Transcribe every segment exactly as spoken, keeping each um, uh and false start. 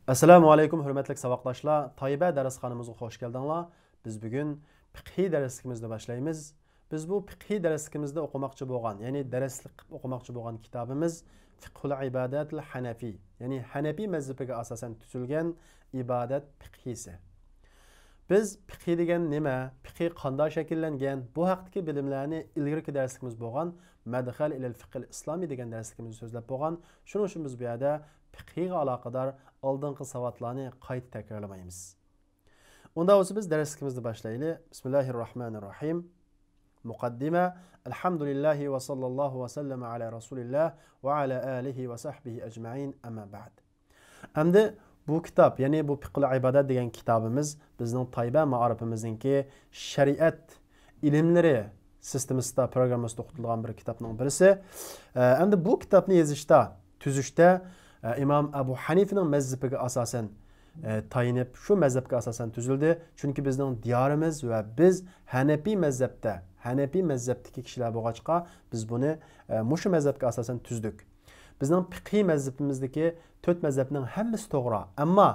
ئەسسالامۇ ئەلەيكۇم، ھۆرمەتلىك ساۋاقداشلار. تايبە دەرسخانىمىزغا خوش كەلدىڭلار. بىز بۈگۈن پىقھىي دەرسلىكىمىزنى باشلايمىز. بىز بۇ پىقھىي دەرسلىكىمىزدە ئوقۇماقچى بولغان، يەنى دەرسلىك قىلىپ ئوقۇماقچى بولغان كىتابىمىز فىقھۇل ئىبادەتىل ھەنەفىي، يەنى ھەنەپىي مەزھىپىگە ئاساسەن تۈزۈلگەن ئىبادەت پىقھىسى. بىز پىقھىي دېگەن نېمە، پىقھىي قانداق شەكىللەنگەن، بۇ ھەقتىكى بىلىملەرنى ئىلگىرىكى دەرسلىكىمىز بولغان مەدخەل ئىلەل فىقھىل ئىسلامىي دېگەن دەرسلىكىمىزدە سۆزلەپ بولغان. شۇنىڭ ئۈچۈن بىز بۇ يەردە پىقھىيغا ئالاقىدار ئالدىنقى ساۋاتلارنى قايتا تەكرارلىمايمىز. ئۇنداق بولسا بىز دەرسلىكىمىزنى باشلايلى. بىسمىللاھىررەھمانىررەھىم. مۇقەددىمە. ئەلھەمدۇلىللاھى ۋە ساللاللاھۇ ۋە سەللەمە ئەلا رەسۇلىللاھ ۋە ئەلا ئالىھى ۋە سەھبىھى ئەجمەئىن، ئەمما بەئد. ئەمدى بۇ كىتاب، يەنى بۇ پىقھۇل ئىبادەت دېگەن كىتابىمىز بىزنىڭ تايبە مائارىپىمىزنىڭكى شەرىئەت ئىلىملىرى سىستېمىسىدا، پروگراممىسىدا ئوقۇتۇلغان بىر كىتابنىڭ بىرسى. ئە، ئەمدى بۇ كىتابنى يېزىشتا، تۈزۈشتە، ئە، ئىمام ئەبۇ ھەنىفىنىڭ مەزھىپىگە ئاساسەن، ئە، تايىنىپ، شۇ مەزھەپكە ئاساسەن تۈزۈلدى. چۈنكى بىزنىڭ دىيارىمىز ۋە بىز ھەنەپىي مەزھەپتە، ھەنەپىي مەزھەپتىكى كىشىلەر بولغاچقا، بىز بۇنى، ئە، مۇشۇ مەزھەپكە ئاساسەن تۈزدۇق. بىزنىڭ پىقھىي مەزھىپىمىزدىكى تۆت مەزھەپنىڭ ھەممىسى توغرا، ئەمما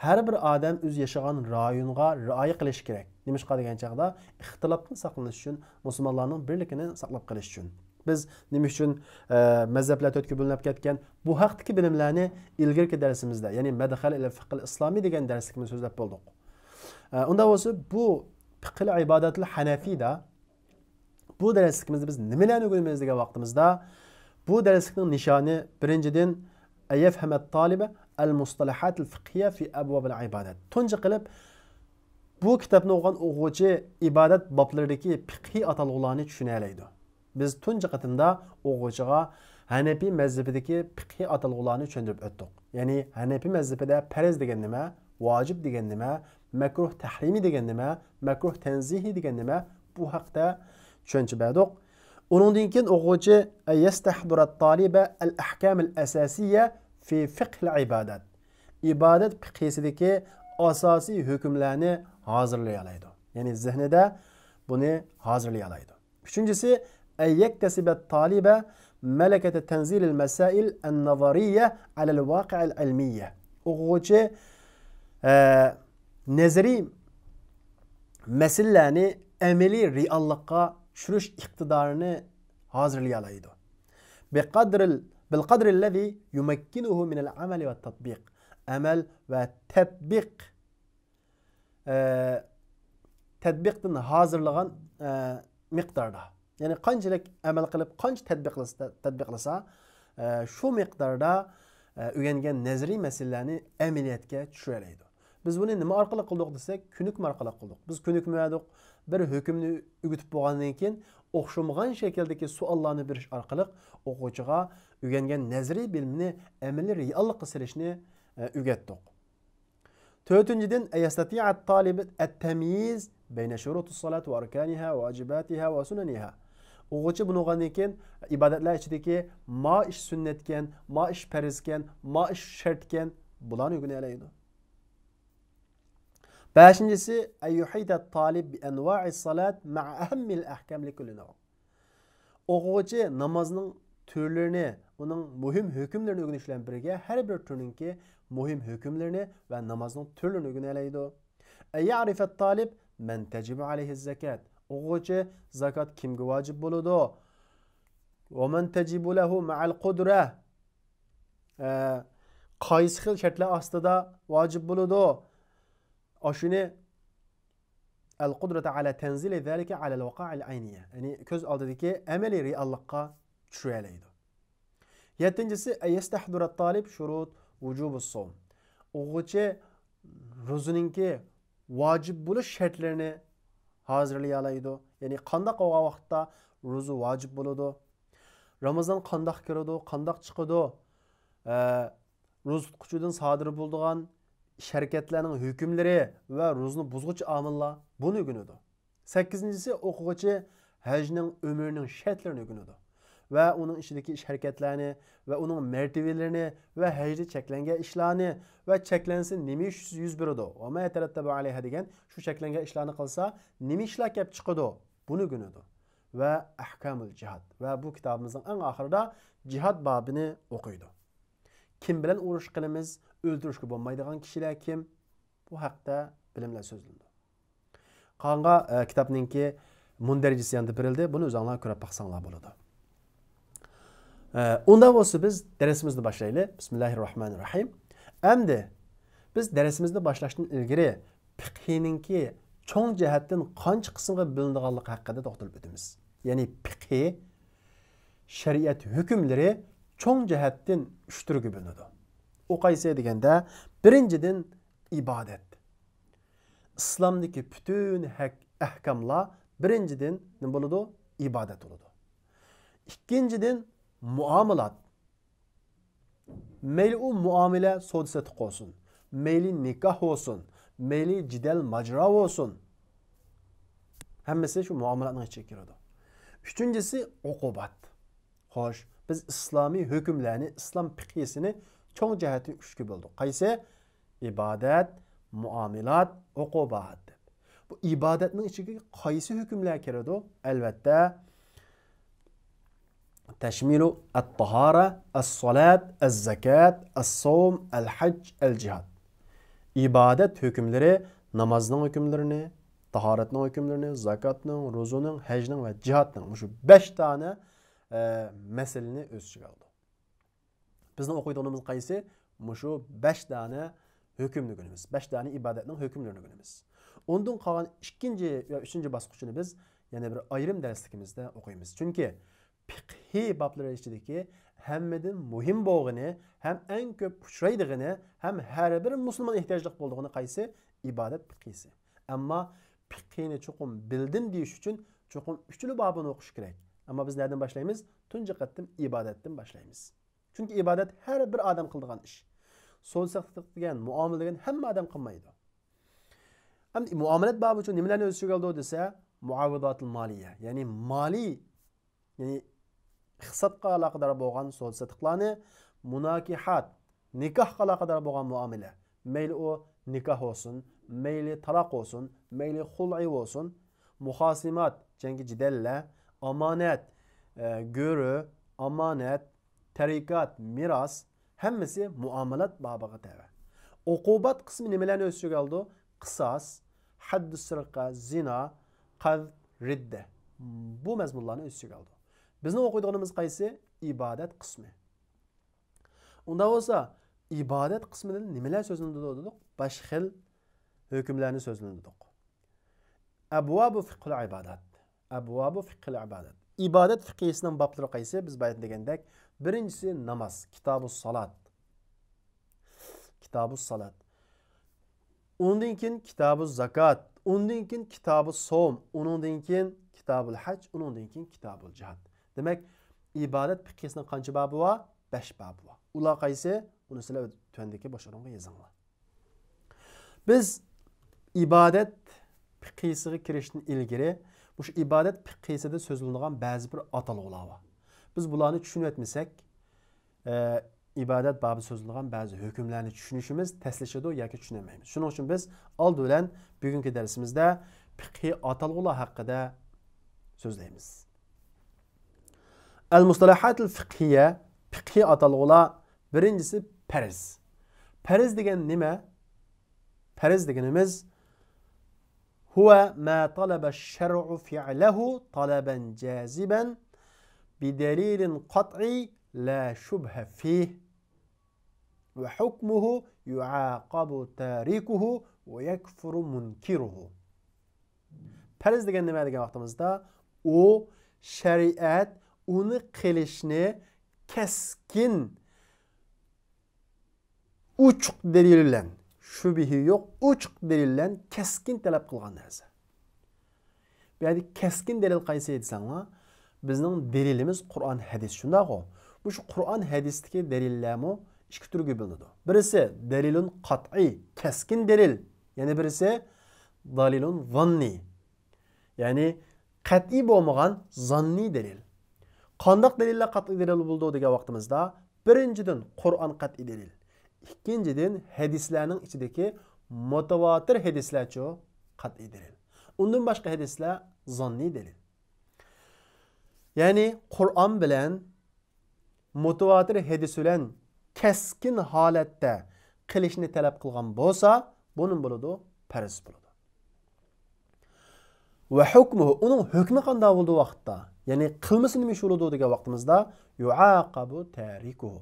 ھەر بىر ئادەم ئۆزى ياشىغان رايونغا رىئايە قىلىشى كېرەك. نېمىشقا دېگەن چاغدا، ئىختىلاپتىن ساقلىنىش ئۈچۈن، مۇسۇلمانلارنىڭ بىرلىكىنى ساقلاپ قېلىش ئۈچۈن. بىز نېمە ئۈچۈن، ئە، مەزھەپلەر تۆتكە بۆلۈنۈپ كەتكەن، بۇ ھەقتىكى بىلىملەرنى ئىلگىرىكى دەرسىمىزدە، يەنى مەدخەل ئىلە فىقھىل ئىسلامىي دېگەن دەرسلىكىمىزدە سۆزلەپ بولدۇق. ئە، ئۇنداق بولسا، بۇ پىقھىل ئىبادەتىل ھەنەفىيدا بۇ دەرسلىكىمىزدە بىز نېمىلەرنى ئۆگىنىمىز دېگەن ۋاقتىمىزدا، بۇ دەرسلىكنىڭ نىشانى، بىرىنچىدىن، ئەيەفھەمەت تالىبە ئەل مۇستەلەھاتىل فىقھىيە فى ئەبۋابىل ئىبادەت. تۇنجى قىلىپ، بۇ كىتابنى ئوقۇغان ئوقۇغۇچى ئىبادەت بابلىرىدىكى پىقھىي ئاتالغۇلارنى چۈشىنەلەيدۇ. بىز تۇنجى قېتىمدا ئوقۇغۇچىغا ھەنەپىي مەزھىپىدىكى پىقھىي ئاتالغۇلارنى چۈشەندۈرۈپ ئۆتتۇق. يەنى ھەنەپىي مەزھىپىدە پەرز دېگەن نېمە، ۋاجىپ دېگەن نېمە، مەكرۇھ تەھرىمىي دېگەن نېمە، مەكرۇھ تەنزىھىي دېگەن نېمە، بۇ ھەقتە چۈشەنچە بەردۇق. ئۇنىڭدىن كېيىن ئوقۇغۇچى يەستەھدۇرەت تالىبە ئەل ئەھكامىل ئەساسىيە فى فىقھىل ئىبادەت. ئىبادەت پىقھىسىدىكى ئاساسىي ھۆكۈملەرنى ھازىرلىيالايدۇ. يەنى زېھنىدە بۇنى ھازىرلىيالايدۇ. ئۈچىنچىسى، ئەن يەكتەسىبەت تالىبە مەلەكەتە تەنزىلىل مەسائىل ئەن نەزەرىيە ئەلەل ۋاقىئىل ئىلمىيە. ئوقۇغۇچى، ئە، نەزەرىي مەسىلىلەرنى ئەمەلىي رېئاللىققا چۈشۈرۈش ئىقتىدارىنى ھازىرلىيالايدۇ. بىقەدرىل، بىلقەدرىللەزى يۇمەككىنۇھۇ مىنەل ئەمەلى ۋە تەتبىق. ئەمەل ۋە تەتبىق، ئە، تەتبىقتىن ھازىرلىغان، ئە، مىقداردا. يەنى قانچىلىك ئەمەل قىلىپ، قانچە تەتبىقلىسا، تەتبىقلىسا، ئە، شۇ مىقداردا، ئە، ئۆگەنگەن نەزەرىي مەسىلىلەرنى ئەمەلىيەتكە چۈشۈرەلەيدۇ. بىز بۇنى نېمە ئارقىلىق قىلدۇق دېسەك، كۆنۈكمە ئارقىلىق قىلدۇق. بىز كۆنۈكمە بەردۇق، بىر ھۆكۈمنى ئۆگىتىپ بولغاندىن كېيىن، ئوخشىمىغان شەكىلدىكى سوئاللارنى بېرىش ئارقىلىق ئوقۇغۇچىغا ئۆگەنگەن نەزەرىي بىلىمنى ئەمەلىي رېئاللىققا سېلىشنى، ئە، ئۆگەتتۇق. تۆتىنچىدىن، يەستەتىئەت تالىب ئەت تەميىز بەينە شۇرۇتۇس سالات ۋە ئاركانىھا ۋە ۋاجىباتىھا ۋە سۇنەنىھا. ئوقۇغۇچى بۇنى ئوقۇغاندىن كېيىن، ئىبادەتلەر ئىچىدىكى ما ئىش سۈننەتكەن، ما ئىش پەرزكەن، ما ئىش شەرتكەن، بۇلارنى ئۆگىنەلەيدۇ. بەشىنچىسى، ئەن يۇھىتەت تالىب بىئەنۋائىس سالات مەئە ئەھەممىل ئەھكام لىكۇللى نەۋ. ئوقۇغۇچى نامازنىڭ تۈرلىرىنى، ئۇنىڭ مۇھىم ھۆكۈملىرىنى ئۆگىنىش بىلەن بىرگە، ھەر بىر تۈرنىڭكى مۇھىم ھۆكۈملىرىنى ۋە نامازنىڭ تۈرلىرىنى ئۆگىنەلەيدۇ. ئەن يەئرىفەت تالىب مەن تەجىبۇ ئەلەيھىز زەكات. ئوقۇغۇچى زاكات كىمگە ۋاجىپ بولىدۇ؟ ۋە مەن تەجىبۇ لەھۇ مەئەل قۇدرە. ئە، قايسى خىل شەرتلەر ئاستىدا ۋاجىپ بولىدۇ؟ ئاشۇنى ئەل قۇدرەتە ئەلە تەنزىلى زەلىكە ئەلەل ۋەقائىل ئەينىيە. يەنى كۆز ئالدىدىكى ئەمەلىي رېئاللىققا چۈشۈرەلەيدۇ. يەتتىنچىسى، ئەن يەستەھدۇرەت تالىب شۇرۇت ۋۇجۇبۇس سوم. ئوقۇغۇچى روزىنىڭكى ۋاجىپ بولۇش شەرتلىرىنى ھازىرلىيالايدۇ. يەنى قانداق بولغان ۋاقىتتا روزا ۋاجىپ بولىدۇ؟ رامىزان قانداق كىرىدۇ، قانداق چىقىدۇ؟ ئە، روزا تۇتقۇچىدىن سادىر بولىدىغان ئىش ھەرىكەتلەرنىڭ ھۆكۈملىرى ۋە روزىنى بۇزغۇچى ئامىللار، بۇنى ئۆگىنىدۇ. سەككىزىنچىسى، ئوقۇغۇچى ھەجنىڭ ئۆمرىنىڭ شەرتلىرىنى ئۆگىنىدۇ ۋە ئۇنىڭ ئىچىدىكى ئىش ھەرىكەتلەرنى ۋە ئۇنىڭ مەرتىۋىلىرىنى ۋە ھەجدە چەكلەنگەن ئىشلارنى ۋە چەكلەنسە نېمە ئىش يۈز بېرىدۇ، ۋە ما يەتەرەتتەبۇ ئەلەيھا دېگەن شۇ چەكلەنگەن ئىشلارنى قىلسا نېمە ئىشلار كەپ چىقىدۇ، بۇنى ئۆگىنىدۇ. ۋە ئەھكامۇل جىھاد، ۋە بۇ كىتابىمىزنىڭ ئەڭ ئاخىرىدا جىھاد بابىنى ئوقۇيدۇ. كىم بىلەن ئۇرۇش قىلىمىز، ئۆلتۈرۈشكە بولمايدىغان كىشىلەر كىم؟ بۇ ھەقتە بىلىملەر سۆزلىنىدۇ. قالغانغا، ئە، كىتابنىڭكى مۇندەرىجىسى ياندا بېرىلدى. بۇنى ئۆزۈڭلار كۆرۈپ باقساڭلار بولىدۇ. ئە، ئۇنداق بولسا بىز دەرسىمىزنى باشلايلى. بىسمىللاھىررەھمانىررەھىم. ئەمدى بىز دەرسىمىزنى باشلاشتىن ئىلگىرى پىقھىنىڭكى چوڭ جەھەتتىن قانچە قىسىمغا بۆلۈنىدىغانلىقى ھەققىدە توختىلىپ ئۆتىمىز. يەنى پىقھى، شەرىئەت ھۆكۈملىرى چوڭ جەھەتتىن ئۈچ تۈرگە بۆلۈنىدۇ. ئۇ قايسى دېگەندە، بىرىنچىدىن، ئىبادەت. ئىسلامدىكى پۈتۈن ھەق-، ئەھكاملار بىرىنچىدىن نېمە بولىدۇ؟ ئىبادەت بولىدۇ. ئىككىنچىدىن، مۇئامىلات. مەيلى ئۇ مۇئامىلە سودا-سېتىق بولسۇن، مەيلى نىكاھ بولسۇن، مەيلى جېدەل-ماجىرا بولسۇن، ھەممىسى شۇ مۇئامىلاتنىڭ ئىچىگە كىرىدۇ. ئۈچىنچىسى، ئوقۇبات. خوش، بىز ئىسلامىي ھۆكۈملەرنى، ئىسلام پىقھىسىنى چوڭ جەھەتتىن ئۈچكە بۆلدۇق. قايسى؟ ئىبادەت، مۇئامىلات، ئوقۇبات دەپ. بۇ ئىبادەتنىڭ ئىچىگە قايسى ھۆكۈملەر كىرىدۇ؟ ئەلۋەتتە، تەشمىلۇ ئەت-تاھارە، ئەس-سالات، ئەز-زاكات، ئەس-سوم، ئەل-ھەج، ئەل-جىھاد. ئىبادەت ھۆكۈملىرى نامازنىڭ ھۆكۈملىرىنى، تاھارەتنىڭ ھۆكۈملىرىنى، زاكاتنىڭ، روزىنىڭ، ھەجنىڭ ۋە جىھادنىڭ، مۇشۇ بەش دانە، ئە، مەسىلىنى ئۆز ئىچىگە ئالىدۇ. بىزنىڭ ئوقۇيدىغىنىمىز قايسى؟ مۇشۇ بەش دانە ھۆكۈمنى ئۆگىنىمىز. بەش دانە ئىبادەتنىڭ ھۆكۈملىرىنى ئۆگىنىمىز. ئۇندىن قالغان ئىككىنچى ۋە ئۈچىنچى باسقۇچىنى بىز يەنە بىر ئايرىم دەرسلىكىمىزدە ئوقۇيمىز. چۈنكى پىقھىي بابلىرى ئىچىدىكى ھەممىدىن مۇھىم بولغىنى ھەم ئەڭ كۆپ ئۇچرايدىغىنى ھەم ھەر بىر مۇسۇلمان ئېھتىياجلىق بولىدىغىنى قايسى؟ ئىبادەت پىقھىسى. ئەمما پىقھىنى چوقۇم بىلدىم دېيىش ئۈچۈن چوقۇم ئۈچلا بابىنى ئوقۇش كېرەك. ئەمما بىز نەدىن باشلايمىز؟ تۇنجى قېتىم ئىبادەتتىن باشلايمىز. چۈنكى ئىبادەت ھەر بىر ئادەم قىلىدىغان ئىش. سودا-سېتىق دېگەن، مۇئامىلە دېگەن ھەممە ئادەم قىلمايدۇ. ئەمدى مۇئامىلەت بابى ئۈچۈن نېمىلەرنى ئۆز ئىچىگە ئالىدۇ دېسە، مۇئاۋىداتۇل مالىيە، يەنى مالىي، يەنى ئىقتىسادقا ئالاقىدار بولغان سودا-سېتىقلارنى، مۇناكىھات، نىكاھقا ئالاقىدار بولغان مۇئامىلە، مەيلى ئۇ نىكاھ بولسۇن، مەيلى تالاق بولسۇن، مەيلى خۇلئى بولسۇن، مۇخاسىمات، جەڭگى جېدەللەر، ئامانەت، ئە، گۆرۈ، ئامانەت، تەرىكات، مىراس، ھەممىسى مۇئامىلات بابىغا تەۋە. ئوقۇبات قىسمى نېمىلەرنى ئۆز ئىچىگە ئالىدۇ؟ قىساس، ھەددۇ سىرقە، زىنا، قەزپ، رىددە. بۇ مەزمۇنلارنى ئۆز ئىچىگە ئالىدۇ. بىزنىڭ ئوقۇيدىغىنىمىز قايسى؟ ئىبادەت قىسمى. ئۇنداق بولسا، ئىبادەت قىسمىدىن نېمىلەر سۆزلىنىدۇ دېدۇق؟ بەش خىل ھۆكۈملەرنى سۆزلىنىدۇ دېدۇق. ئەبۋابۇ فىقھىل ئىبادات. ئەبۋابۇ فىقھىل ئىبادات. ئىبادەت فىقھىسىنىڭ بابلىرى قايسى؟ بىز بايىتىن دېگەندەك، بىرىنچىسى ناماز، كىتابۇ سالات. كىتابۇ سالات. ئۇنىڭدىن كېيىن كىتابۇ زاكات. ئۇنىڭدىن كېيىن كىتابۇ سوم. ئۇنىڭدىن كېيىن كىتابۇل ھەج. ئۇنىڭدىن كېيىن كىتابۇل جىھاد. دېمەك، ئىبادەت فىقھىسىنىڭ قانچە بابى بار؟ بەش بابى بار. ئۇلار قايسى؟ ئۇنى سىلەر تۆۋەندىكى بوش ئورۇنغا يېزىڭلار. بىز ئىبادەت پىقھىسىغا كىرىشتىن ئىلگىرى مۇشۇ ئىبادەت پىقھىسىدا سۆزلىنىدىغان بەزى بىر ئاتالغۇلار بار. بىز بۇلارنى چۈشىنىۋەتمىسەك، ئە، ئىبادەت بابىدا سۆزلىنىدىغان بەزى ھۆكۈملەرنى چۈشىنىشىمىز تەسلىشىدۇ ياكى چۈشىنەلمەيمىز. شۇنىڭ ئۈچۈن بىز ئالدى بىلەن بۈگۈنكى دەرسىمىزدە پىقھىي ئاتالغۇلار ھەققىدە سۆزلەيمىز. ئەل مۇستەلاھاتىل فىقھىيە، پىقھىي ئاتالغۇلار. بىرىنچىسى پەرز. پەرز دېگەن نېمە؟ پەرز دېگىنىمىز، هو ما طلب الشرع فعله طلبا جازما بدليل قطعي لا شبهة فيه وحكمه يعاقب تاركه ويكفر منكره. پەرز دېگەن نېمە دېگەن ۋاقتىمىزدا، ئۇ شەرىئەت ئۇنى قىلىشنى كەسكىن، ئوچۇق دەلىل بىلەن، شۈبھە يوق، ئوچۇق دەلىل بىلەن كەسكىن تەلەپ قىلغان نەرسە. بۇ يەردە كەسكىن دەلىل قايسى دېسەڭلار، بىزنىڭ دەلىلىمىز قۇرئان، ھەدىس، شۇنداقغۇ؟ مۇشۇ قۇرئان، ھەدىستىكى دەلىللەرمۇ ئىككى تۈرگە بۆلۈنىدۇ. بىرسى دەلىلۇن قەتئىي، كەسكىن دەلىل. يەنە بىرسى دەلىلۇن زاننىي، يەنى قەتئىي بولمىغان زاننىي دەلىل. قانداق دەلىللەر قەتئىي دەلىل بولىدۇ دېگەن ۋاقتىمىزدا، بىرىنچىدىن، قۇرئان قەتئىي دەلىل. ئىككىنچىدىن، ھەدىسلەرنىڭ ئىچىدىكى مۇتەۋاتىر ھەدىسلەرچۇ قەتئىي دەلىل. ئۇندىن باشقا ھەدىسلەر زاننىي دەلىل. يەنى قۇرئان بىلەن مۇتەۋاتىر ھەدىس بىلەن كەسكىن ھالەتتە قىلىشنى تەلەپ قىلغان بولسا، بۇ نېمە بولىدۇ؟ پەرز بولىدۇ. ۋە ھۇكمۇھۇ، ئۇنىڭ ھۆكمى قانداق بولىدۇ ۋاقىتتا؟ يەنى قىلمىسا نېمە ئىش بولىدۇ دېگەن ۋاقتىمىزدا، يۇئاقابۇ تارىكۇھۇ.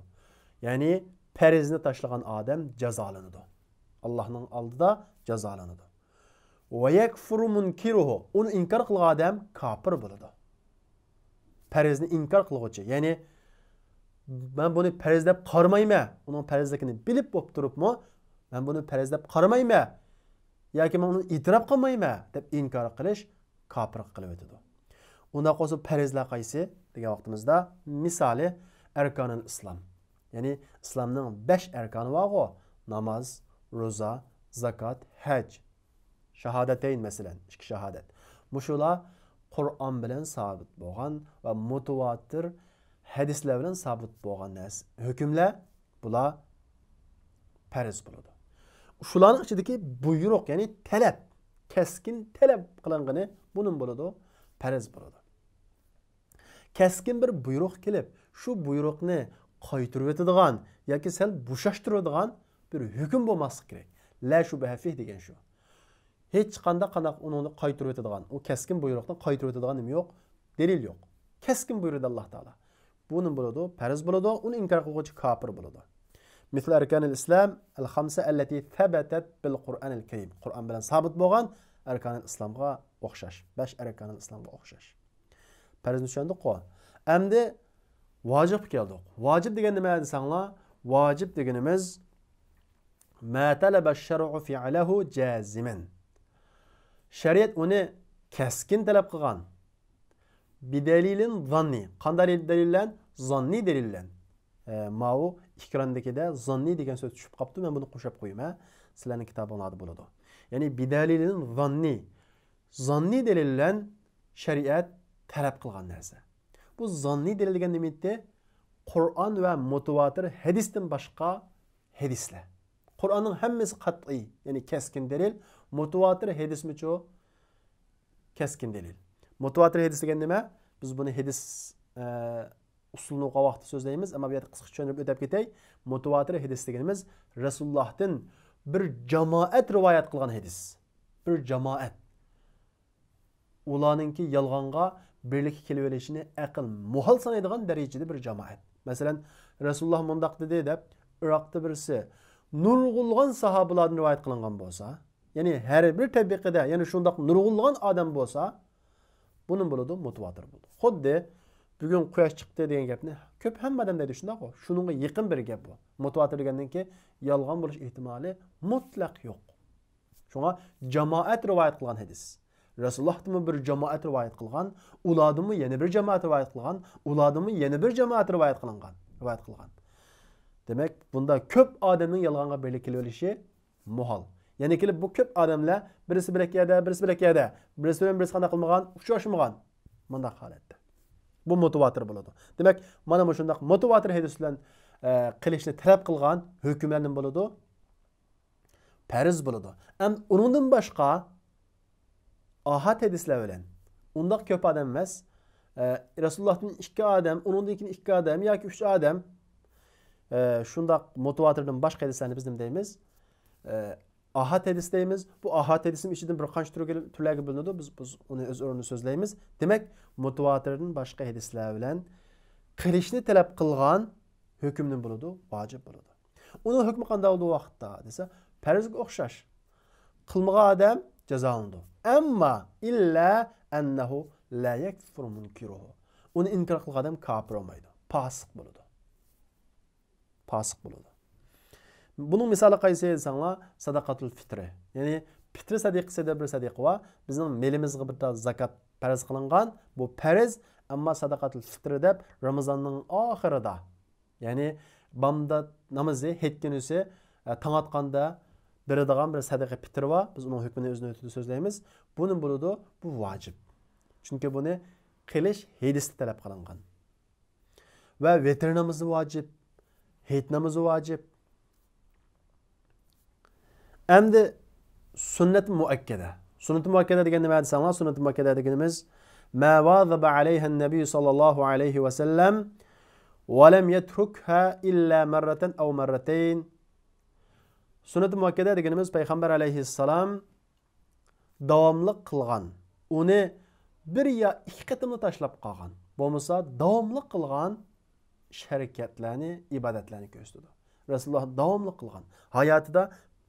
يەنى پەرزنى تاشلىغان ئادەم جازالىنىدۇ. ئاللاھنىڭ ئالدىدا جازالىنىدۇ. ۋە يەكفۇرۇ مۇنكىرۇھۇ، ئۇنى ئىنكار قىلغان ئادەم كاپىر بولىدۇ. پەرزنى ئىنكار قىلغۇچى، يەنى مەن بۇنى پەرز دەپ قارىمايمەن، ئۇنىڭ پەرزلىكىنى بىلىپ بولۇپ تۇرۇپمۇ، مەن بۇنى پەرز دەپ قارىمايمەن ياكى مەن ئۇنى ئېتىراپ قىلمايمەن دەپ ئىنكار قىلىش كاپىرغا قىلىۋېتىدۇ. ئۇنداق بولسا پەرزلەر قايسى دېگەن ۋاقتىمىزدا، مىسالى ئەركانىل ئىسلام، يەنى ئىسلامنىڭ بەش ئەركانى بارغۇ، ناماز، روزا، زاكات، ھەج. شاھادەتەين مەسىلەن، ئىككى شاھادەت. مۇشۇلار قۇرئان بىلەن سابىت بولغان ۋە مۇتىۋاتىر ھەدىسلەر بىلەن سابىت بولغان نەرسە، ھۆكۈملەر، بۇلار پەرز بولىدۇ. شۇلارنىڭ ئىچىدىكى بۇيرۇق، يەنى تەلەپ، كەسكىن تەلەپ قىلىنغىنى بۇنىمۇ بولىدۇ، پەرز بولىدۇ. كەسكىن بىر بۇيرۇق كېلىپ، شۇ بۇيرۇقنى قايتۇرۇۋېتىدىغان ياكى سەل بوشاشتۇرىدىغان بىر ھۆكۈم بولماسلىقى كېرەك. لا شۇبھە فىھ دېگەن شۇ. ھېچقانداق قانداق ئۇنىڭنى قايتۇرۇۋېتىدىغان، ئۇ كەسكىن بۇيرۇقنى قايتۇرۇۋېتىدىغان نېمە يوق؟ دەلىل يوق. كەسكىن بۇيرۇدى ئاللاھ تائالا. بۇ نېمە بولىدۇ؟ پەرز بولىدۇ. ئۇنى ئىنكار قىلغۇچى كاپىر بولىدۇ. مثل أركان الإسلام الخمسة التي ثبتت بالقرآن الكريم. قۇرئان بىلەن سابىت بولغان ئەركانىل ئىسلامغا ئوخشاش. بەش ئەركانىل ئىسلامغا ئوخشاش. پەرزنى چۈشەندۇققۇ؟ ئەمدى ۋاجىپقا كەلدۇق. ۋاجىپ دېگەن نېمە دېسەڭلار، ۋاجىپ دېگىنىمىز ما تەلەبە شەرئۇ فىئلەھۇ جازىمەن. شەرىئەت ئۇنى كەسكىن تەلەپ قىلغان. بىدەلىلىن زاننى. قانداق دەلىل بىلەن؟ زاننى دەلىل بىلەن. ئە، ماۋۇ ئېكراندىكىدە زاننى دېگەن سۆز چۈشۈپ قاپتۇ، مەن بۇنى قوشۇپ قويىمەن. سىلەرنىڭ كىتابىڭلاردا بولىدۇ. يەنى بىدەلىلىن زاننى. زاننى دەلىل بىلەن شەرىئەت تەلەپ قىلغان نەرسە. بۇ زاننى دەلىل دېگەن نېمە ئىدى؟ قۇرئان ۋە مۇتىۋاتىر ھەدىستىن باشقا ھەدىسلەر. قۇرئاننىڭ ھەممىسى قەتئىي، يەنى كەسكىن دەلىل، مۇتىۋاتىر ھەدىسمىچۇ؟ كەسكىن دەلىل. مۇتىۋاتىر ھەدىس دېگەن نېمە؟ بىز بۇنى ھەدىس، ئە، ئۇسۇلىنى ئوقۇغان ۋاقىتتا سۆزلەيمىز، ئەمما بۇ يەردە قىسقىچە چۈشەندۈرۈپ ئۆتۈپ كېتەي. مۇتىۋاتىر ھەدىس دېگىنىمىز رەسۇلۇللاھتىن بىر جامائەت رىۋايەت قىلغان ھەدىس. بىر جامائەت. ئۇلارنىڭكى يالغانغا بىرلىككە كېلىۋېلىشىنى ئەقىل مۇھال سانايدىغان دەرىجىدە بىر جامائەت. مەسىلەن، رەسۇلۇللاھ مۇنداق دېدى دەپ، ئىراقتا بىرسى نۇرغۇنلىغان ساھابىلاردىن رىۋايەت قىلىنغان بولسا، يەنى ھەر بىر تەبىقىدە يەنە شۇنداق نۇرغۇنلىغان ئادەم بولسا، بۇنى بولىدۇ، مۇتىۋاتىر بولىدۇ. خۇددى بۈگۈن قۇياش چىقتى دېگەن گەپنى كۆپ ھەممە ئادەم دەيدۇ، شۇنداققۇ؟ شۇنىڭغا يېقىن بىر گەپ بۇ. مۇتىۋاتىر دېگەندىن كېيىن يالغان بولۇش ئېھتىمالى مۇتلەق يوق. شۇڭا جامائەت رىۋايەت قىلغان ھەدىس. رەسۇلۇللاھتىنمۇ بىر جامائەت رىۋايەت قىلغان، ئۇلاردىنمۇ يەنە بىر جامائەت رىۋايەت قىلغان، ئۇلاردىنمۇ يەنە بىر جامائەت رىۋايەت قىلىنغان، رىۋايەت قىلغان. دېمەك، بۇندا كۆپ ئادەمنىڭ يالغانغا بىرلىككە كېلىۋېلىشى مۇھال. يەنە كېلىپ بۇ كۆپ ئادەملەر بىرسى بىلەك يەردە، بىرسى بىلەك يەردە، بىرسى بىلەن بىرسى قانداق قىلمىغان، ئۇچراشمىغان. مۇنداق ھالەتتە. بۇ مۇتىۋاتىر بولىدۇ. دېمەك، مانا مۇشۇنداق مۇتىۋاتىر ھەدىس بىلەن، ئە، قىلىشنى تەلەپ قىلغان ھۆكۈملەر نېمە بولىدۇ؟ پەرز بولىدۇ. ئەم، ئۇنىڭدىن باشقا ئاھاد ھەدىسلەر بىلەن، ئۇنداق كۆپ ئادەم ئەمەس، ئە، رەسۇلۇللاھتىن ئىككى ئادەم، ئۇنىڭدىن كېيىن ئىككى ئادەم ياكى ئۈچ ئادەم، ئە، شۇنداق مۇتىۋاتىردىن باشقا ھەدىسلەرنى بىز نېمە دەيمىز؟ ئە، ئاھاد ھەدىس دەيمىز. بۇ ئاھاد ھەدىسنىڭ ئىچىدىن بىر قانچە تۈرگە، تۈرلەرگە بۆلۈنىدۇ. بىز، بىز ئۇنى ئۆز ئورنىدا سۆزلەيمىز. دېمەك، مۇتىۋاتىردىن باشقا ھەدىسلەر بىلەن قىلىشنى تەلەپ قىلغان ھۆكۈم نېمە بولىدۇ؟ ۋاجىپ بولىدۇ. ئۇنىڭ ھۆكمى قانداق بولىدۇ ۋاقىتتا دېسە، پەرزگە ئوخشاش. قىلمىغان ئادەم جازالىنىدۇ. ئەمما ئىللا ئەننەھۇ لا يەكفۇرۇ مۇنكىرۇھۇ. ئۇنى ئىنكار قىلغان ئادەم كاپىر بولمايدۇ. پاسىق بولىدۇ. پاسىق بولىدۇ. بۇنىڭ مىسالى قايسى دېسەڭلار، سەدەقەتۇل فىترى. يەنى پىترى سەدىقىسى دەپ بىر سەدىقە بار. بىزنىڭ مېلىمىزغا بىر تال زاكات پەرز قىلىنغان. بۇ پەرز، ئەمما سەدەقەتۇل فىترى دەپ رامىزاننىڭ ئاخىرىدا، يەنى بامدات نامىزى، ھېيت كۈنىسى، ئە، تاڭ ئاتقاندا بېرىدىغان بىر سەدىقە پىترى بار. بىز ئۇنىڭ ھۆكمىنى ئۆز نۆۋىتىدە سۆزلەيمىز. بۇ نېمە بولىدۇ؟ بۇ ۋاجىپ. چۈنكى بۇنى قىلىش ھەدىستە تەلەپ قىلىنغان. ۋە ۋىتىر نامىزى ۋاجىپ، ھېيت نامىزى ۋاجىپ. ئەمدى سۈننەت مۇئەككەدە. سۈننەت مۇئەككەدە دېگەن نېمە دېسەڭلار، سۈننەت مۇئەككەدە دېگىنىمىز، ما ۋازەبە ئەلەيھەن نەبىييۇ ساللاللاھۇ ئەلەيھى ۋەسەللەم، ولم يتركها إلا مرة أو مرتين. سۈننىتى مۇئەككەدە دېگىنىمىز پەيغەمبەر ئەلەيھىسسالام داۋاملىق قىلغان، ئۇنى بىر يا ئىككى قېتىملا تاشلاپ قالغان، بولمىسا داۋاملىق قىلغان ئىش ھەرىكەتلەرنى، ئىبادەتلەرنى كۆرسىتىدۇ. رەسۇلۇللاھ داۋاملىق قىلغان، ھاياتىدا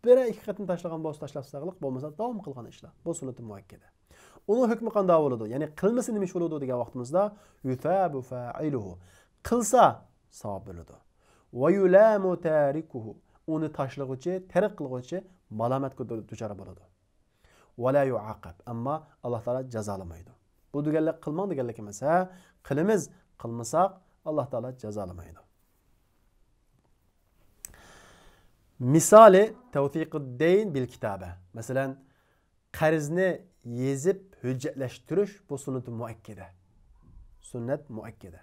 بىر يا ئىككى قېتىم تاشلىغان بولسا تاشلاپ ساغلىق، بولمىسا داۋام قىلغان ئىشلار. بۇ سۈننىتى مۇئەككەدە. ئۇنىڭ ھۆكمى قانداق بولىدۇ؟ يەنى قىلمىسا نېمە ئىش بولىدۇ دېگەن ۋاقتىمىزدا، يۇسابۇ فائىلۇھۇ. قىلسا ساۋاب بېرىلىدۇ. ۋە يۇلامۇ تارىكۇھۇ. ئۇنى تاشلىغۇچى، تەرك قىلغۇچى مالامەتكە دۇ-، دۇچار بولىدۇ. ۋە لا يۇئاقەب. ئەمما ئاللاھ تائالا جازالىمايدۇ. بۇ دېگەنلىك قىلماڭ دېگەنلىك ئەمەس، ھە؟ قىلىمىز، قىلمىساق ئاللاھ تائالا جازالىمايدۇ. مىسالى تەۋسىقۇد دەين بىل كىتابە. مەسىلەن، قەرزنى يېزىپ ھۆججەتلەشتۈرۈش، بۇ سۈننىتى مۇئەككەدە. سۈننەت مۇئەككەدە.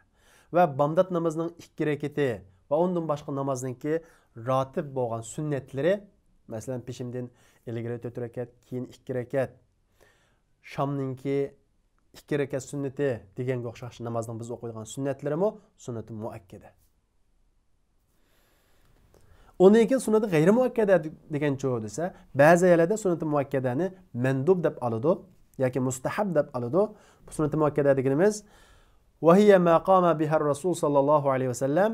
ۋە بامدات نامىزىنىڭ ئىككى رەكىتى ۋە ئۇندىن باشقا نامازنىڭكى راتىب بولغان سۈننەتلىرى، مەسىلەن، پېشىمدىن ئىلگىرى تۆت رەكەت، كېيىن ئىككى رەكەت، شامنىڭكى ئىككى رەكەت سۈننىتى دېگەنگە ئوخشاش نامازنىڭ بىز ئوقۇيدىغان سۈننەتلىرىمۇ سۈننىتى مۇئەككەدە. ئۇندىن كېيىن سۈننىتى غەيرىي مۇئەككەدە دېگەنچۇ دېسە، بەزى يەرلەردە سۈننىتى مۇئەككەدەنى مەندۇب دەپ ئالىدۇ ياكى مۇستەھەب دەپ ئالىدۇ. بۇ سۈننىتى مۇئەككەدە دېگىنىمىز، وهي ما قام بها الرسول صلى الله عليه وسلم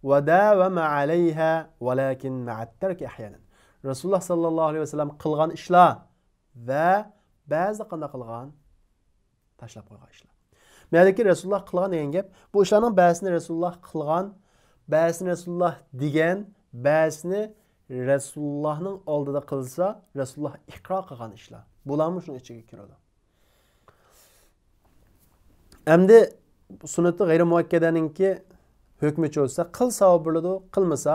وداوم عليها ولكن مع الترك أحيانا. رەسۇلۇللاھ ساللاللاھۇ ئەلەيھى ۋەسەللەم قىلغان ئىشلار ۋە بەزىدە قانداق قىلغان؟ تاشلاپ قويغان ئىشلار. مەنىدىكى رەسۇلۇللاھ قىلغان دېگەن گەپ، بۇ ئىشلارنىڭ بەزىسىنى رەسۇلۇللاھ قىلغان، بەزىسىنى رەسۇلۇللاھ دېگەن، بەزىسىنى رەسۇلۇللاھنىڭ ئالدىدا قىلسا، رەسۇلۇللاھ ئىقرار قىلغان ئىشلار. بۇلارمۇ شۇنىڭ ئىچىگە كىرىدۇ. ئەمدى سۈننىتى غەيرىي مۇئەككەدەنىڭكى ھۆكمىچۇ دېسە، قىلسا ساۋاب بېرىلىدۇ، قىلمىسا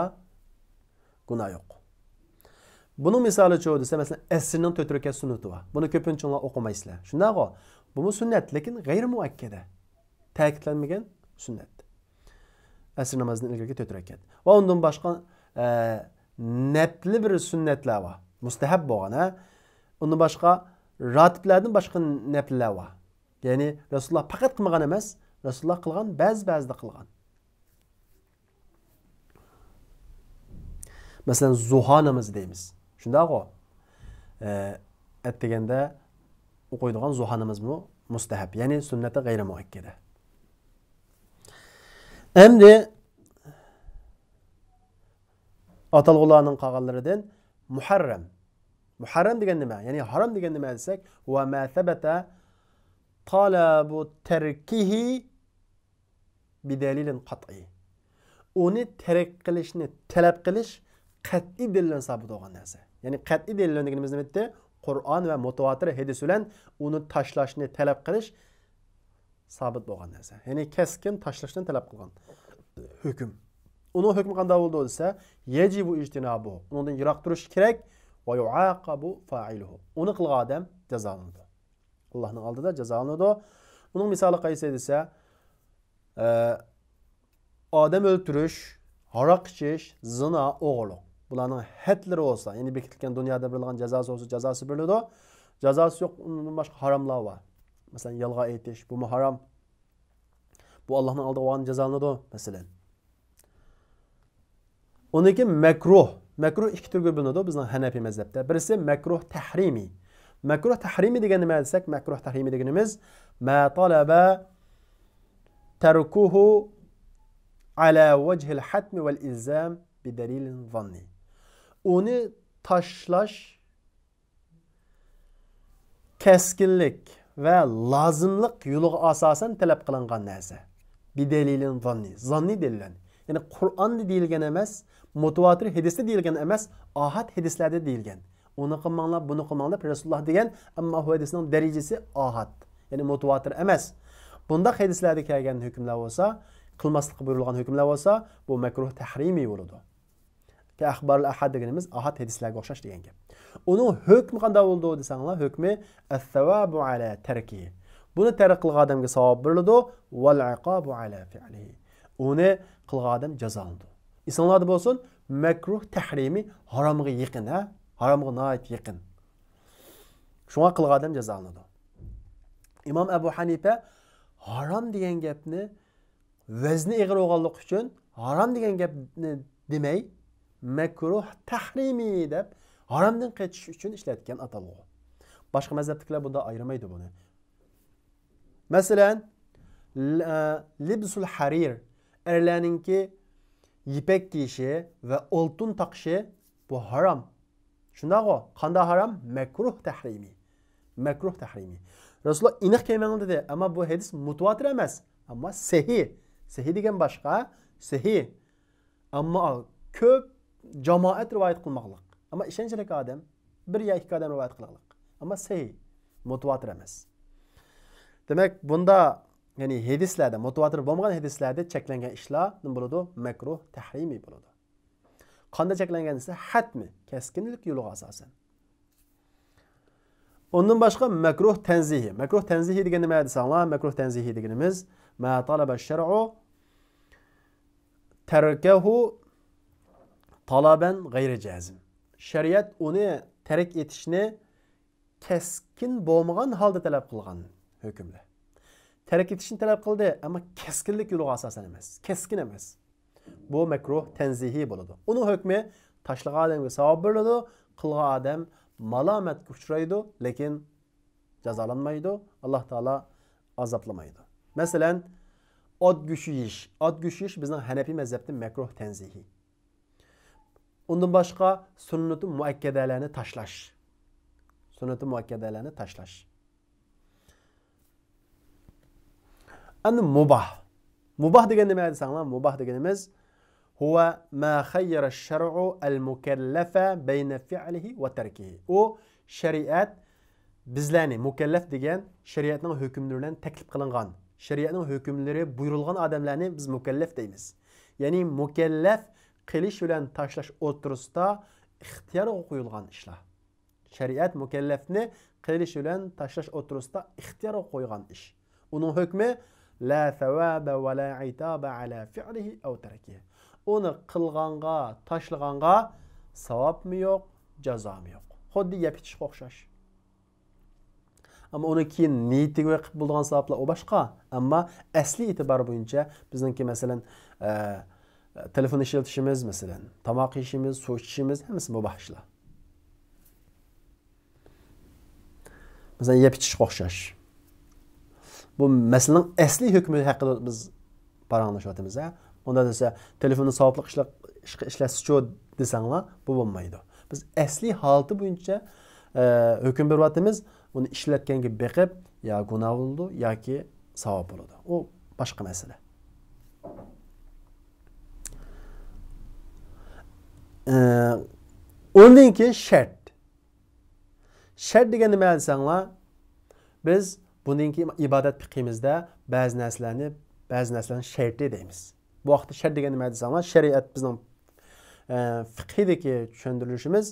گۇناھ يوق. بۇنىڭ مىسالىچۇ دېسە، مەسىلەن، ئەسرنىڭ تۆت رەكەت سۈننىتى بار. بۇنى كۆپىنچىڭلار ئوقۇمايسىلەر. شۇنداقغۇ؟ بۇمۇ سۈننەت، لېكىن غەيرىي مۇئەككەدە. تەكىتلەنمىگەن سۈننەت. ئەسر نامازىدىن ئىلگىرىكى تۆت رەكەت. ۋە ئۇندىن باشقا، ئە، نەپلى بىر سۈننەتلەر بار. مۇستەھەب بولغان، ھە؟ ئۇندىن باشقا، راتىبلەردىن باشقا نەپلىلەر بار. يەنى رەسۇلۇللاھ پەقەت قىلمىغان ئەمەس، رەسۇلۇللاھ قىلغان، بەزى بەزىدە قىلغان. مەسىلەن، زۇھا نامىزى دەيمىز. شۇنداقغۇ؟ ئە، ئەتىگەندە ئوقۇيدىغان زۇھا نامىزىمۇ مۇستەھەب، يەنى سۈننەتى غەيرىي مۇئەككەدە. ئەمدى ئاتالغۇلارنىڭ قالغانلىرىدىن مۇھەررەم. مۇھەررەم دېگەن نېمە؟ يەنى ھارام دېگەن نېمە دېسەك، ۋە ما سەبەتە تەلەبۇ تەركىھى بىدەلىلىن قەتئىي. ئۇنى تەرك قىلىشنى تەلەپ قىلىش قەتئىي دەلىل بىلەن سابىت بولغان نەرسە. يەنى قەتئىي دەلىل بىلەن دېگىنىمىز نېمە ئىدى؟ قۇرئان ۋە مۇتەۋاتىر ھەدىس بىلەن ئۇنى تاشلاشنى تەلەپ قىلىش سابىت بولغان نەرسە. يەنى كەسكىن تاشلاشنى تەلەپ قىلغان ھۆكۈم. ئۇنىڭ ھۆكمى قانداق بولىدۇ دېسە، يەجىبۇ ئىجتىنابۇ. ئۇنىڭدىن يىراق تۇرۇش كېرەك. ۋە يۇئاقەبۇ فائىلۇھۇ. ئۇنى قىلغان ئادەم جازالىنىدۇ. ئاللاھنىڭ ئالدىدا جازالىنىدۇ. ئۇنىڭ مىسالى قايسى دېسە، ئە، ئادەم ئۆلتۈرۈش، ھاراق ئىچىش، زىنا، ئوغرىلىق. بۇلارنىڭ ھەدلىرى بولسا، يەنى بېكىتىلگەن دۇنيادا بېرىلغان جازاسى بولسا، جازاسى بېرىلىدۇ. جازاسى يوق، ئۇندىن باشقا ھاراملار بار. مەسىلەن، يالغان ئېيتىش، بۇمۇ ھارام. بۇ ئاللاھنىڭ ئالدىغا بارغاندا جازالىنىدۇ، مەسىلەن. ئۇنىڭ كېيىن مەكرۇھ. مەكرۇھ ئىككى تۈرگە بۆلۈنىدۇ بىزنىڭ ھەنەپىي مەزھەپتە. بىرسى مەكرۇھ تەھرىمىي. مەكرۇھ تەھرىمىي دېگەن نېمە دېسەك، مەكرۇھ تەھرىمىي دېگىنىمىز، ما تەلەبە تەركۇھۇ ئەلا ۋەجھىل ھەتمى ۋەل ئىلزام بىدەلىلىن زاننىي. ئۇنى تاشلاش كەسكىنلىك ۋە لازىملىق يولىغا ئاساسەن تەلەپ قىلىنغان نەرسە. بىدەلىلىن زاننىي. زاننىي دەلىل. يەنى قۇرئاندا دېيىلگەن ئەمەس، مۇتەۋاتىر ھەدىستە دېيىلگەن ئەمەس، ئاھاد ھەدىسلەردە دېيىلگەن. ئۇنى قىلماڭلار، بۇنى قىلماڭ دەپ رەسۇلۇللاھ دېگەن، ئەمما ئۇ ھەدىسنىڭ دەرىجىسى ئاھاد. يەنى مۇتەۋاتىر ئەمەس. بۇنداق ھەدىسلەردە كەلگەن ھۆكۈملەر بولسا، قىلماسلىققا بۇيرۇلغان ھۆكۈملەر بولسا، بۇ مەكرۇھ تەھرىمىي بولىدۇ. كە ئەخبارۇل ئاھاد دېگىنىمىز ئاھاد ھەدىسلەرگە ئوخشاش دېگەن گەپ. ئۇنىڭ ھۆكمى قانداق بولىدۇ دېسەڭلار، ھۆكمى ئەسسەۋابۇ ئەلا تەركىھى. بۇنى تەرك قىلغان ئادەمگە ساۋاب بېرىلىدۇ. ۋەل ئىقابۇ ئەلا فىئلىھى. ئۇنى قىلغان ئادەم جازالىنىدۇ. ئېسىڭلاردا بولسۇن، مەكرۇھ تەھرىمىي، ھارامغا يېقىن، ھە؟ ھارامغا ناھايىتى يېقىن. شۇڭا قىلغان ئادەم جازالىنىدۇ. ئىمام ئەبۇ ھەنىپە ھارام دېگەن گەپنى ۋەزنى ئېغىر بولغانلىقى ئۈچۈن ھارام دېگەن گەپنى دېمەي، مەكرۇھ تەھرىمىي دەپ ھارامدىن قېچىش ئۈچۈن ئىشلەتكەن ئاتالغۇ. باشقا مەزھەپتىكىلەر بۇنداق ئايرىمايدۇ بۇنى. مەسىلەن، ل-، لىبسۇل ھەرىر، ئەرلەرنىڭكى يىپەك كىيىشى ۋە ئالتۇن تاقىشى، بۇ ھارام. شۇنداقغۇ؟ قاندا ھارام؟ مەكرۇھ تەھرىمىي. مەكرۇھ تەھرىمىي. رەسۇلۇللا ئېنىق كىيمەڭ دېدى، ئەمما بۇ ھەدىس مۇتىۋاتىر ئەمەس، ئەمما سەھىھ. سەھىھ دېگەن باشقا، سەھىھ. ئەمما كۆپ جامائەت رىۋايەت قىلماقلىق. ئەمما ئىشەنچلىك ئادەم، بىر يا ئىككى ئادەم رىۋايەت قىلىقلىق. ئەمما سەھىھ، مۇتىۋاتىر ئەمەس. دېمەك، بۇندا، يەنى ھەدىسلەردە، مۇتىۋاتىر بولمىغان ھەدىسلەردە چەكلەنگەن ئىشلار نېمە بولىدۇ؟ مەكرۇھ تەھرىمىي بولىدۇ. قاندا چەكلەنگەن دېسە، ھەتمىي، كەسكىنلىك يولىغا ئاساسەن. ئۇندىن باشقا مەكرۇھ تەنزىھى. مەكرۇھ تەنزىھى دېگەن نېمە دېسەڭلار، مەكرۇھ تەنزىھى دېگىنىمىز، ما تەلەبە شەرئۇ تەركەھۇ تەلەبەن غەيرە جازىم. شەرىئەت ئۇنى تەرك ئېتىشنى كەسكىن بولمىغان ھالدا تەلەپ قىلغان ھۆكۈملەر. تەرك ئېتىشنى تەلەپ قىلدى، ئەمما كەسكىنلىك يولىغا ئاساسەن ئەمەس، كەسكىن ئەمەس. بۇ مەكرۇھ تەنزىھىي بولىدۇ. ئۇنىڭ ھۆكمى تاشلىغان ئادەمگە ساۋاب بېرىلىدۇ، قىلغان ئادەم مالامەتكە ئۇچرايدۇ، لېكىن جازالانمايدۇ، ئاللا تائالا ئازابلىمايدۇ. مەسىلەن، ئات گۆشى يېيىش. ئات گۆشى يېيىش بىزنىڭ ھەنەپىي مەزھەپتە مەكرۇھ تەنزىھىي. ئۇندىن باشقا سۈننىتى مۇئەككەدەلەرنى تاشلاش. سۈننىتى مۇئەككەدەلەرنى تاشلاش. ئەمدى مۇباھ. مۇباھ دېگەن نېمە دېسەڭلار، مۇباھ دېگىنىمىز، هو ما خير الشرع المكلف بين فعله وتركه. ئۇ شەرىئەت بىزلەرنى، مۇكەللەپ دېگەن شەرىئەتنىڭ ھۆكۈملىرى بىلەن تەكلىپ قىلىنغان، شەرىئەتنىڭ ھۆكۈملىرى بۇيرۇلغان ئادەملەرنى بىز مۇكەللەپ دەيمىز. يەنى مۇكەللەپ قىلىش بىلەن تاشلاش ئوتتۇرىسىدا ئىختىيارغا قويۇلغان ئىشلار. شەرىئەت مۇكەللەپنى قىلىش بىلەن تاشلاش ئوتتۇرىسىدا ئىختىيارغا قويغان ئىش. ئۇنىڭ ھۆكمى لا ساۋابە ۋە لا ئىتابە ئەلا فىئلىھى ئەۋ تەركىھى. ئۇنى قىلغانغا، تاشلىغانغا ساۋابمۇ يوق، جازامۇ يوق. خۇددى يەپ ئىچىشقا ئوخشاش. ئەمما ئۇنى كېيىن نىيىتىگە قىلىپ بولىدىغان ساۋابلار ئۇ باشقا. ئەمما ئەسلىي ئېتىبار بويىچە بىزنىڭكى، مەسىلەن، ئە، تېلېفون ئىشلىتىشىمىز، مەسىلەن، تاماق يېيىشىمىز، سۇ ئىچىشىمىز، ھەممىسى مۇباھ ئىشلار. مەسىلەن، يەپ ئىچىشقا ئوخشاش. بۇ مەسىلىنىڭ ئەسلىي ھۆكمى ھەققىدە بىز پاراڭلىشىۋاتىمىز، ھە؟ ئۇنداق دېسە، تېلېفوننى ساۋابلىق ئىشلە-، ئىشقا ئىشلەتسىچۇ دېسەڭلار، بۇ بولمايدۇ. بىز ئەسلىي ھالىتى بويىچە، ئە، ھۆكۈم بېرىۋاتىمىز، ئۇنى ئىشلەتكەنگە بېقىپ، يا گۇناھ بولىدۇ، ياكى ساۋاب بولىدۇ. ئۇ باشقا مەسىلە. ئە، ئۇندىن كېيىن شەرت. شەرت دېگەن نېمە دېسەڭلار، بىز بۇندىن كېيىن ئىبادەت پىقھىمىزدە بەزى نەرسىلەرنى، بەزى نەرسىلەرنىڭ شەرتى دەيمىز. بۇ ۋاقىتتا شەرت دېگەن نېمە دېسەڭلار، شەرىئەت بىزنىڭ، ئە، پىقھىدىكى چۈشەندۈرۈلۈشىمىز،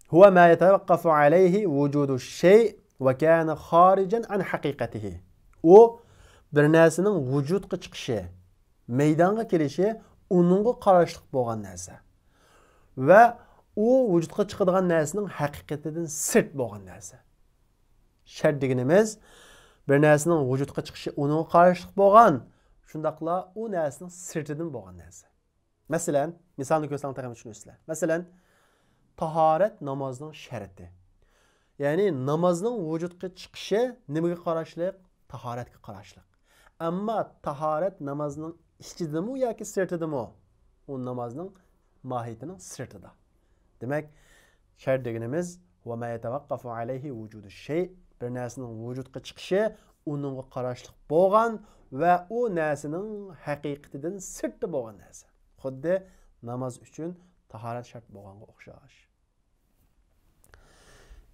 هو ما يتوقف عليه وجود الشيء وكان خارجا عن حقيقته. ئۇ بىر نەرسىنىڭ ۋۇجۇدقا چىقىشى، مەيدانغا كېلىشى ئۇنىڭغا قاراشلىق بولغان نەرسە ۋە ئۇ ۋۇجۇدقا چىقىدىغان نەرسىنىڭ ھەقىقىتىدىن سىرت بولغان نەرسە. شەرت دېگىنىمىز، بىر نەرسىنىڭ ۋۇجۇدقا چىقىشى ئۇنىڭغا قاراشلىق بولغان، شۇنداقلا ئۇ نەرسىنىڭ سىرتىدىن بولغان نەرسە. مەسىلەن، مىسالنى كۆرسەڭ تېخىمۇ چۈشىنىسىلەر. مەسىلەن، تاھارەت نامازنىڭ شەرتى. يەنى نامازنىڭ ۋۇجۇدقا چىقىشى نېمىگە قاراشلىق؟ تاھارەتكە قاراشلىق. ئەمما تاھارەت نامازنىڭ ئىچىدىمۇ ياكى سىرتىدىمۇ؟ ئۇ نامازنىڭ ماھىيىتىنىڭ سىرتىدا. دېمەك، شەرت دېگىنىمىز، وما يتوقف عليه وجود الشيء، بىر نەرسىنىڭ ۋۇجۇدقا چىقىشى ئۇنىڭغا قاراشلىق بولغان ۋە ئۇ نەرسىنىڭ ھەقىقىتىدىن سىرتتا بولغان نەرسە. خۇددى ناماز ئۈچۈن تاھارەت شەرت بولغانغا ئوخشاش.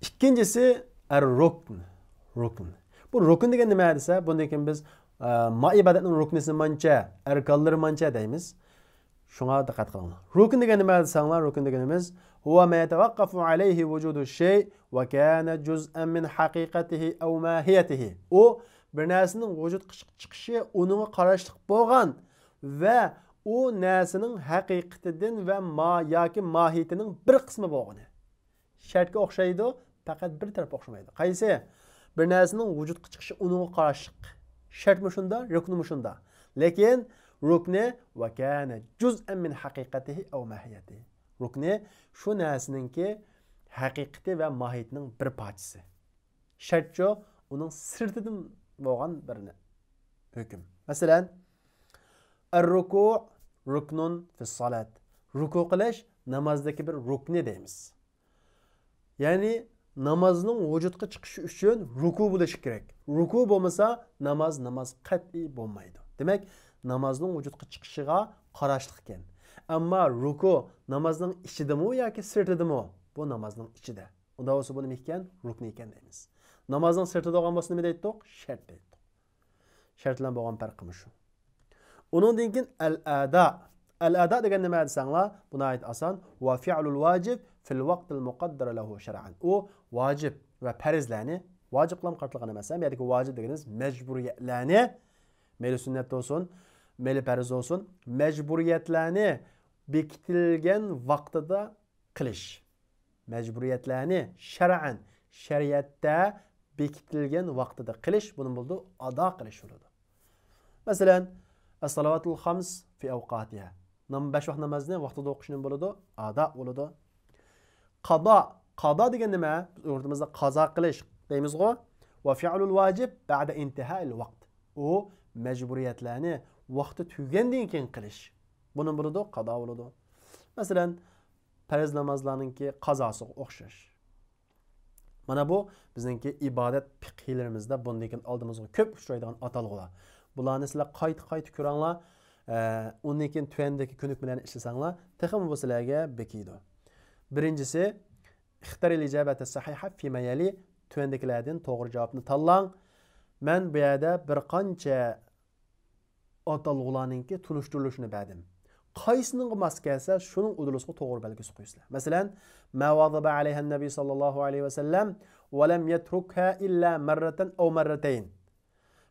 ئىككىنچىسى، ئەر رۇكن. رۇكن. بۇ رۇكن دېگەن نېمە دېسە، بۇندىن كېيىن بىز، ئە، ما ئىبادەتنىڭ رۇكنىسى مانچە، ئەركانلىرى مانچە دەيمىز. شۇڭا دىققەت قىلىڭلار. رۇكن دېگەن نېمە دېسەڭلار، رۇكن دېگىنىمىز، هو ما يتوقف عليه وجود الشيء وكان جزءا من حقيقته أو ماهيته. ئۇ بىر نەرسىنىڭ ۋۇجۇدقا چىق-، چىقىشى ئۇنىڭغا قاراشلىق بولغان ۋە ئۇ نەرسىنىڭ ھەقىقىتىدىن ۋە ما-، ياكى ماھىيىتىنىڭ بىر قىسمى بولغىنى. شەرتكە ئوخشايدۇ، پەقەت بىر تەرەپ ئوخشىمايدۇ. قايسى؟ بىر نەرسىنىڭ ۋۇجۇدقا چىقىشى ئۇنىڭغا قاراشلىق. شەرتمۇ شۇنداق، رۇكنىمۇ شۇنداق. لېكىن ركن وكان جزءا من حقيقته أو ماهيته. ركن شۇ نەرسىنىڭكى ھەقىقىتى ۋە ماھىيىتىنىڭ بىر پارچىسى. شەرتچۇ، ئۇنىڭ سىرتىدىن بولغان بىر نە-، ھۆكۈم. مەسىلەن، الركوع ركن في الصلاة. رۇكۇ قىلىش نامازدىكى بىر رۇكنى دەيمىز. يەنى نامازنىڭ ۋۇجۇدقا چىقىشى ئۈچۈن رۇكۇ بولۇشى كېرەك. رۇكۇ بولمىسا ناماز، ناماز قەتئىي بولمايدۇ. دېمەك، نامازنىڭ ۋۇجۇدقا چىقىشىغا قاراشلىق ئىكەن. ئەمما رۇكۇ نامازنىڭ ئىچىدىمۇ ياكى سىرتىدىمۇ؟ بۇ نامازنىڭ ئىچىدە. ئۇنداق بولسا بۇ نېمە ئىكەن؟ رۇكنى ئىكەن دەيمىز. نامازنىڭ سىرتىدا بولغان بولسا نېمە دەيتتۇق؟ شەرت دەيتتۇق. شەرت بىلەن بولغان پەرقى مۇشۇ. ئۇنىڭدىن كېيىن ئەل ئەدا. ئەل ئەدا دېگەن نېمە دېسەڭلار، بۇ ناھايىتى ئاسان. وفعل الواجب في الوقت المقدر له شرعا. ئۇ ۋاجىپ ۋە پەرزلەرنى، ۋاجىپقىلا قارىتىلغان ئەمەس، بۇ يەردىكى ۋاجىپ دېگىنىمىز مەجبۇرىيەتلەرنى، مەيلى سۈننەت بولسۇن، مەيلى پەرز بولسۇن، مەجبۇرىيەتلەرنى بېكىتىلگەن ۋاقتىدا قىلىش. مەجبۇرىيەتلەرنى شەرئەن، شەرىئەتتە بېكىتىلگەن ۋاقتىدا قىلىش، بۇنى بولىدۇ، ئادا قىلىش بولىدۇ. مەسىلەن، الصلوات الخمس في أوقاتها. نام-، بەش ۋاق نامازنى ۋاقتىدا ئوقۇشنى بولىدۇ، ئادا بولىدۇ. قادا، قادا دېگەن نېمە؟ بىز ئۇيغۇر تىلىمىزدا قازا قىلىش دەيمىزغۇ. وفعل الواجب بعد انتهاء الوقت. ئۇ مەجبۇرىيەتلەرنى ۋاقتى تۈگىگەندىن كېيىن قىلىش. بۇنى بولىدۇ، قادا بولىدۇ. مەسىلەن، پەرز نامازلارنىڭكى قازاسىغا ئوخشاش. مانا بۇ بىزنىڭكى ئىبادەت پىقھىلىرىمىزدە بۇندىن كېيىن ئالدىمىزغا كۆپ ئۇچرايدىغان ئاتالغۇلار. بۇلارنى سىلەر قايتا-قايتا كۆرۈڭلار. ئە، ئۇندىن كېيىن تۆۋەندىكى كۆنۈكمىلەرنى ئىشلىسەڭلار، تېخىمۇ بۇ سىلەرگە بېكىيدۇ. بىرىنچىسى، اختر الإجابة الصحيحة فيما يلي، تۆۋەندىكىلەردىن توغرا جاۋابنى تاللاڭ. مەن بۇ يەردە بىر قانچە ئاتالغۇلارنىڭكى تونۇشتۇرۇلۇشىنى بەردىم. قايسىنىڭغا ماس كەلسە، شۇنىڭ ئۇدۇلىسىغا توغرا بەلگىسى قويىسىلەر. مەسىلەن، ما واظب عليها النبي صلى الله عليه وسلم ولم يتركها إلا مرة أو مرتين.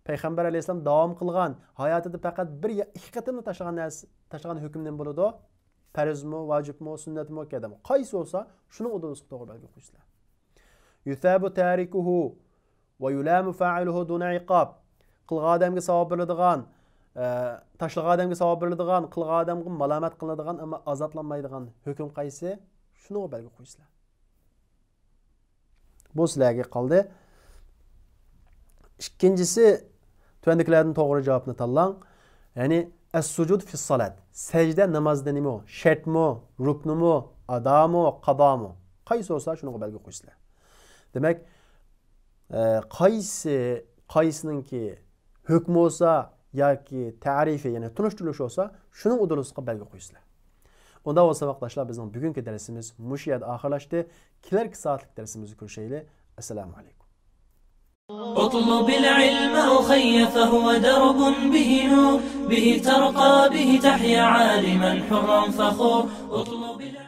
پەيغەمبەر ئەلەيھىسسالام داۋام قىلغان، ھاياتىدا پەقەت بىر يا ئىككى قېتىملا تاشلىغان نەرسە، تاشلىغان ھۆكۈم نېمە بولىدۇ؟ پەرزمۇ، ۋاجىپمۇ، سۈننەتمۇ، كەدىمۇ. قايسى بولسا، شۇنىڭ ئۇدۇلىسىغا توغرا بەلگە قويىسىلەر. يثاب تاركه ويلام فاعله دون عقاب. قىلغان ئادەمگە ساۋاب بېرىلىدىغان، ئە، تاشلىغان ئادەمگە ساۋاب بېرىلىدىغان، قىلغان ئادەمگە مالامەت قىلىنىدىغان، ئەمما ئازابلانمايدىغان ھۆكۈم قايسى؟ شۇنىڭغا بەلگە قويىسىلەر. بۇ سىلەرگە قالدى. ئىككىنچىسى، تۆۋەندىكىلەردىن توغرا جاۋابنى تاللاڭ. يەنى، ئەس-سۇجۇد فىس-سالات. سەجدە نامازدا نېمە ئۇ؟ شەرتمۇ، رۇكنىمۇ، ئادامۇ، قادامۇ؟ قايسى بولسا، شۇنىڭغا بەلگە قويىسىلەر. دېمەك، ئە، قايسى، قايسىنىڭكى ھۆكمى بولسا ياكى تەرىپى، يەنى تونۇشتۇرۇلۇشى بولسا، شۇنىڭ ئۇدۇلىسىغا بەلگە قويىسىلەر. ئۇنداق بولسا، ساۋاقداشلار، بىزنىڭ بۈگۈنكى دەرسىمىز مۇشۇ يەردە ئاخىرلاشتى. كېلەركى سائەتلىك دەرسىمىزدە كۆرۈشەيلى. ئەسسالامۇ ئەلەيكۇم. اطلب العلم أخي فهو درب به نور، به ترقى به تحيا عالما حرا فخور. اطلب العلم